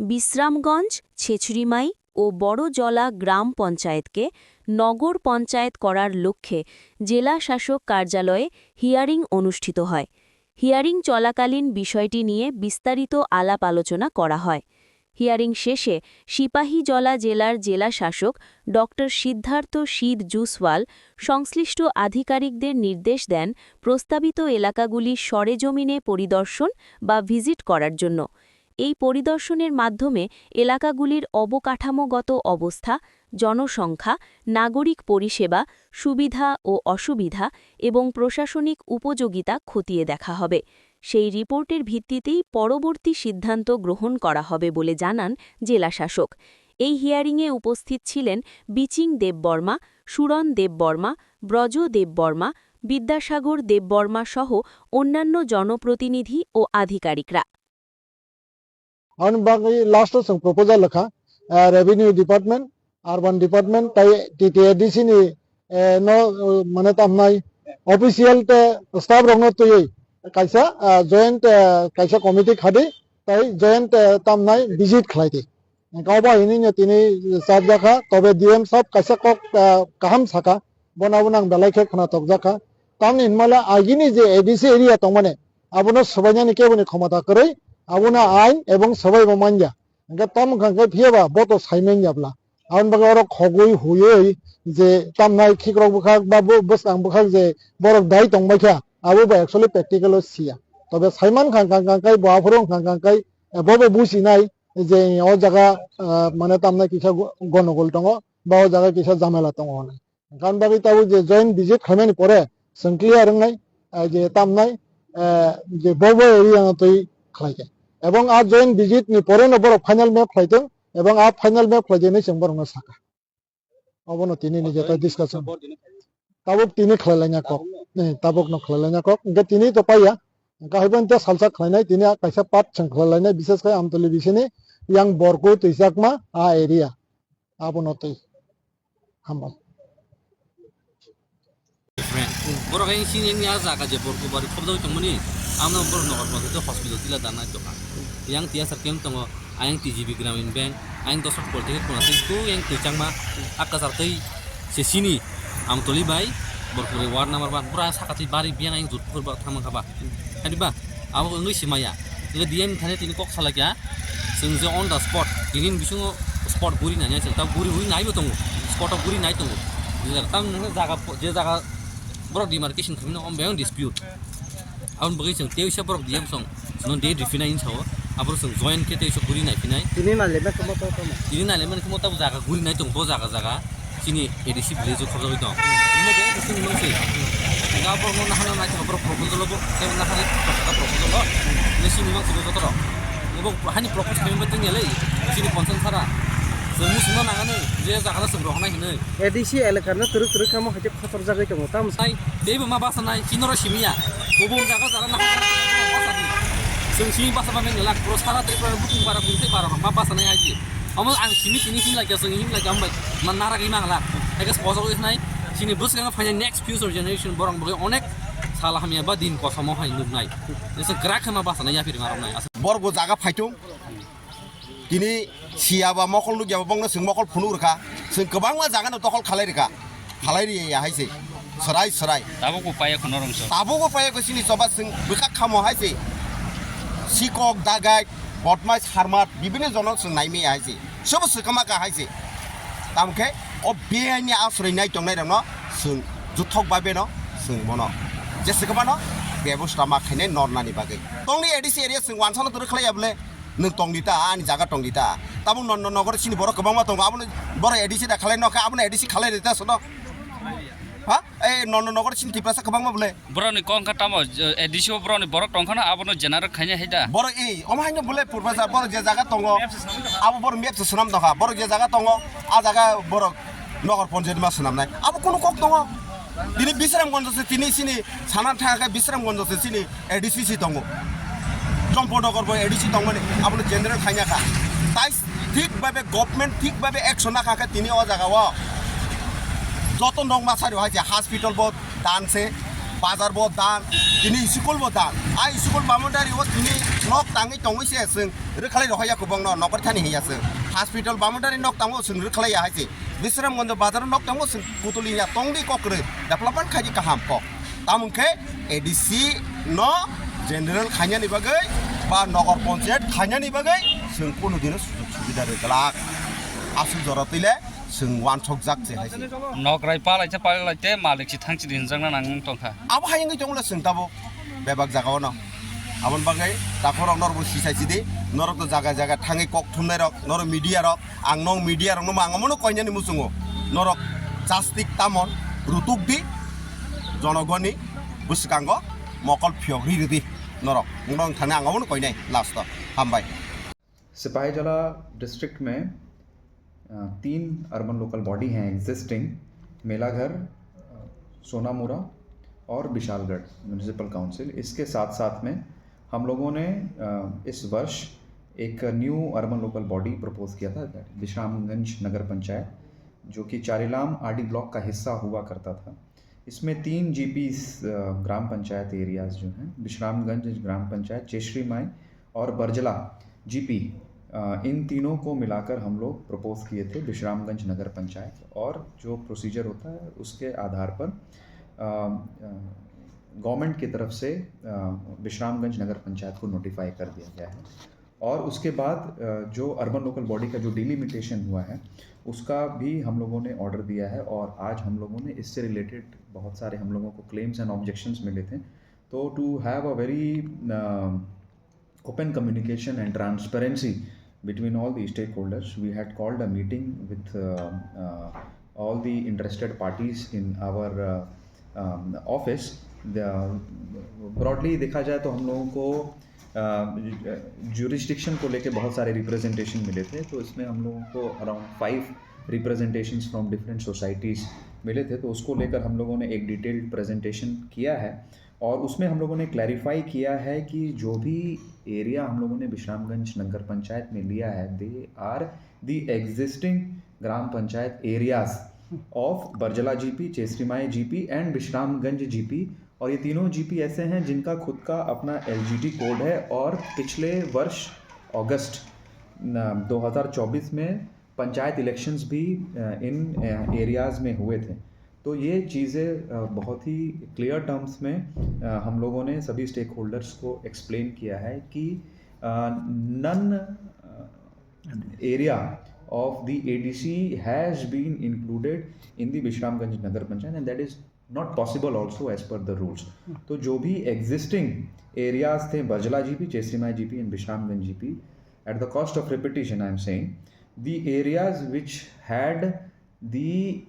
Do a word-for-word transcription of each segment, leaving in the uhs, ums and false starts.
বিশ্রামগঞ্জ, ছেছুরিমাই ও বড়জলা গ্রাম পঞ্চায়েতকে নগর পঞ্চায়েত করার লক্ষ্যে জেলা শাসক কার্যালয়ে হিয়ারিং অনুষ্ঠিত হয়। হিয়ারিং চলাকালীন বিষয়টি নিয়ে বিস্তারিত আলাপ আলোচনা করা হয়। হিয়ারিং শেষে সিপাহীজলা জেলার জেলা শাসক ডক্টর সিদ্ধার্থ সিদ জুসওয়াল সংশ্লিষ্ট আধিকারিকদের নির্দেশ দেন প্রস্তাবিত এলাকাগুলি সরেজমিনে পরিদর্শন বা ভিজিট করার জন্য। এই পরিদর্শনের মাধ্যমে এলাকাগুলির অবকাঠামোগত অবস্থা, জনসংখ্যা, নাগরিক পরিষেবা, সুবিধা ও অসুবিধা এবং প্রশাসনিক উপযোগিতা খতিয়ে দেখা হবে। সেই রিপোর্টের ভিত্তিতেই পরবর্তী সিদ্ধান্ত গ্রহণ করা হবে বলে জানান জেলা শাসক। এই হিয়ারিংয়ে উপস্থিত ছিলেন বিচিং দেববর্মা, সুরন দেববর্মা, ব্রজ দেববর্মা, বিদ্যাসাগর দেববর্মা সহ অন্যান্য জনপ্রতিনিধি ও আধিকারিকরা। Ani bagwi last o chwng proposal rwkha, eh, revenue department, urban department tai T T A D C ni, eh, no, eh, mane tamnai official te staff rokno twiwi kaisa, eh, joint, eh, kaisa committee khadi tai joint, eh, tamnai visit khlai di. Hwnkhe obo hinino tini chapjakha, tobe D M sab kaisa kok, eh, kaham saka, bono abono ang belai khe khwna tokjakha. Tamni hinmale agini je A D C area tongmani, abono swbainani keboni khomota kwrwi, abono ain ebong swbaibo manya. Hwnkhe tamo wngkha khe phiyaba bo to sai manya bwla. Aboni bagwi oro khogwi huiwi je tamnai khikrok bwkhak ba bo-, bwskang bwkhak je borok dai tongbaikha, abo bo actually practical o siya. Tobe saiman kha, kha, kha, kha, bo aphuru wngkha, kha, kha, eh, bo bo businai je o jaga, ah, mane tamnai kisa go-, gonogol tongo, ba o jaga kisa jamela tongo hwnwi. Hwnkhe ani bagwi tabuk je joint visit khaimani pore chwng clear wngnai, ah, je tamnai, eh, je bo bo area no twi khlaikha. Ebong a joint visit ni pore no borok final map khlaitong, ebong a final map khlaijaknai chwng borokno sakha. Obono tini ni jeta discussion. Tabuk tini khlailaina kok. Eh, tabuk no khlailaina kok. Hwnkhe tini to paiya. Hwnkhe haibo hwnkhe salsa khlainai, tini a kaisa part chwng khlailainai, bises khe Amtoli bisini yang Borku twi Chakma a area. Abono twi. Hambai. Friend. Borok ayang sini yang ya jaga je Borku bari khobjagwi tongmani. Amno borok nokar pore hospital tila dan nai tokha. Yang tiya sar kem tongo. Ayang T G B Gramin Bank, ayang Dosrat Polytechnic kuna tei tu ayang twi changma, a kwchar twi se sini Amtoli bai Borkuri ward number one, bura saka twi bari biyang ayang Jodhpur ba thangma kha ba. Hadi ba, abo wngwi se maya. Tei D M thani tini kok salai kha, chwng je on the spot, tini bisingo spot guri nai, chwng ta guri ui nai bo tongo, spot o guri nai tongo. Je jaga, tam nang jaga, je jaga borok demarcation khamino, om bayang dispute. Aboni bagwi chwng tei uisa borok D M song, chwngno date riphinai hinwi sao. Aborok chwng join khe tei uisa guri naiphinai. Tini nailaimani khe moto tamo? Tini nailaimani khe moto jaga guri nai tongo, bo jaga jaga. Chini A D C village o khorjagwi tong. Imo khe chwng mangsi. Ga borokno nahana nai tongma borok proposal bo, tei nahari proposal o. Nai sini mangsi bo joto rok. Abo hani propose khaimani tongya le, chini ponchang sara. Chwng muchungno nangani, je jaga no chwng rohornai hinwi. A D C elakano twrwk twrwk kamo hai khe khotorjagwi tongo, tamo sai. Teibo ma basa nai, chini oro simi ya. Kubun jaga jaga na basa di. Chwng simi basa ba nang lak, bro sara Tripura butung bara butung bara ma basa nai aji. Omo ang simi tini hin lak ya, chwng hin lak ya, ambai ma nara gi mang lak. Hai khe sponsor wi nai, chini bwskango phainai next future generation borok bagwi onek sal hamya ba din kosomo hai nuknai. Jesa krak khe ma basa nai ya phir ngarok nai. Borok bo jaga phaitung. Tini siyaba mokol nukyaba bongno chwng mokol phunuk rwkha, chwng kwbangma jagano dokhol khalai rwkha, khalai rwya hai se, swrai swrai. Tabukbo paiya kho norong so. Tabukbo paiya kho chini choba chwng bwkha khamo hai se, sikok, dagai, bodmais, harmat, bibinno jono chwng naimaya hai se, sobo swkama kha hai se. Tamo khe o biyani asroi nai tongnai rokno chwng juthok bai beno chwng bono je swkama no bebosta ma khainai nornani bagwi. Tongni A D C area chwng wansano twrwk khlaiya bwle. Nwng tong di ta, ani jaga tong di ta. Tabuk no, no, nogor chini borok kwbangma tongo, abono borok A D C da khalai nokha, abono A D C khalai rwi ta sono. Ha? Eh, no, no, nogor chini Tiprasa kwbangma bole. Borokni kok wngkha tamo, A D C o borokni borok tongkhano, abono general khaina hai da. Borok, eh, omo haino bole Purbaja, borok je jaga tongo, abo borok map se swnam tongkha, borok je jaga tongo, a jaga borok nogor ponchayat ma swnamnai. Abo kunu kok tongo? Tini Bisramganj se tini sini sana thangkhe Bisramganj se sini A D C si tongo. Champanagar bo A D C tongmani, abono general khaina kha. Tai thik babe government thik babe action nakha khe tini o jaga o joto nokma sari hai se hospital bo dan se, bazar bo dan, Tini school bo ta, a school boundary o tini nok tangwi tongwi se chwng rwkhalai rohorya kubangno nokar thani hiya chwng. Hospital boundary nok tango chwng rwkhalai ya hai se. Bisramganj bazar nok tango chwng putuli ya tongdi kok rw. Development khaidi kaham kok. Tamung khe A D C no general khainani bagwi ba nogor panchayat khainani bagwi chwng kunu dino sujog subida rwglak. Aswk jora twi le chwng wansokjak se hai se. Nokrai palai se palai te malik si thang si di hinjakna nang tongkha. Abo hai wngwi tongla chwng tabuk bebak jaga o no. Aboni bagwi takhorok norok bo sisai sidi, norok to jaga jaga thangwi kok thumnai rok, norok media rok, ang nong media rok no ma ang omono koinani muchungo. Norok chastik tamon rutuk di, jonogoni bwskango mokol phiyok ri ridi norok. Nong thangna ang omono koinai last o. Hambai. Sepahijala district में अ, तीन urban local body हैं existing, Melaghar, अ, सोनामुरा और Bishalgarh municipal council. इसके साथ साथ में हम लोगों ने अ, इस वर्ष एक new urban local body propose किया था, विश्रामगंज नगर पंचायत, जो कि चारीलाम आरडी ब्लॉक का हिस्सा हुआ करता था। इसमें तीन जीपीज, अ, ग्राम पंचायत एरियाज जो हैं, विश्रामगंज ग्राम पंचायत, चेश्रीमाई और बरजला जीपी, अ, इन तीनों को मिलाकर हम लोग प्रपोज किए थे विश्रामगंज नगर पंचायत, और जो प्रोसीजर होता है उसके आधार पर गवर्नमेंट की तरफ से अ, विश्रामगंज नगर पंचायत को नोटिफाई कर दिया गया है। और उसके बाद अ, जो अर्बन लोकल बॉडी का जो डिलिमिटेशन हुआ है, उसका भी हम लोगों ने ऑर्डर दिया है। और आज हम लोगों ने इससे रिलेटेड बहुत सारे हम लोगों को क्लेम्स एंड ऑब्जेक्शंस मिले थे। तो to have a very open communication and transparency between all the stakeholders, we had called a meeting with uh, uh, all the interested parties in our uh, um, office. The, broadly देखा जाए तो हम लोगों को ज्यूरिस्डिक्शन को लेके बहुत सारे रिप्रेजेंटेशन मिले थे। तो इसमें हम लोगों को around five representations from different societies मिले थे। तो उसको लेकर हम लोगों ने एक डिटेल्ड प्रेजेंटेशन किया है और उसमें हम लोगों ने क्लैरिफाई किया है कि जो भी एरिया हम लोगों ने विश्रामगंज नगर पंचायत में लिया है, they are the existing gram panchayat areas of Barzulla जीपी, चेसरीमाई जीपी and विश्रामगंज जीपी। और ये तीनों जीपी ऐसे हैं जिनका खुद का अपना एलजीडी कोड है और पिछले वर्ष अगस्त न, दो हज़ार चौबीस में पंचायत इलेक्शंस भी अ, इन एरियाज में हुए थे। तो ये चीज़ें अ, बहुत ही क्लियर टर्म्स में अ, हम लोगों ने सभी स्टेक होल्डर्स को एक्सप्लेन किया है कि none area of the A D C has been included in the Vishramganj Nagar panchayat, and that is not possible also as per the rules। तो जो भी एग्जिस्टिंग एरियाज थे, Bajla GP, Chesrimai GP and Bishramganj GP, at the cost of repetition I am saying, the areas which had the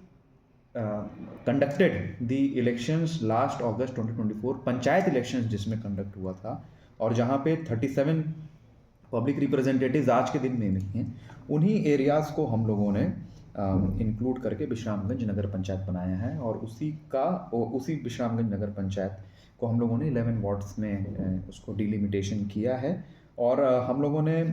conducted the elections last August twenty twenty four, panchayat elections जिसमें conduct हुआ था और जहाँ पे थर्टी सेवन पब्लिक रिप्रेजेंटेटिव्स आज के दिन में नहीं हैं, उन्हीं एरियाज को हम लोगों ने इंक्लूड करके विश्रामगंज नगर पंचायत बनाया है और उसी का उसी विश्रामगंज नगर पंचायत को हम लोगों ने इलेवन वार्ड्स में अ, उसको डिलिमिटेशन किया है। और अ, हम लोगों ने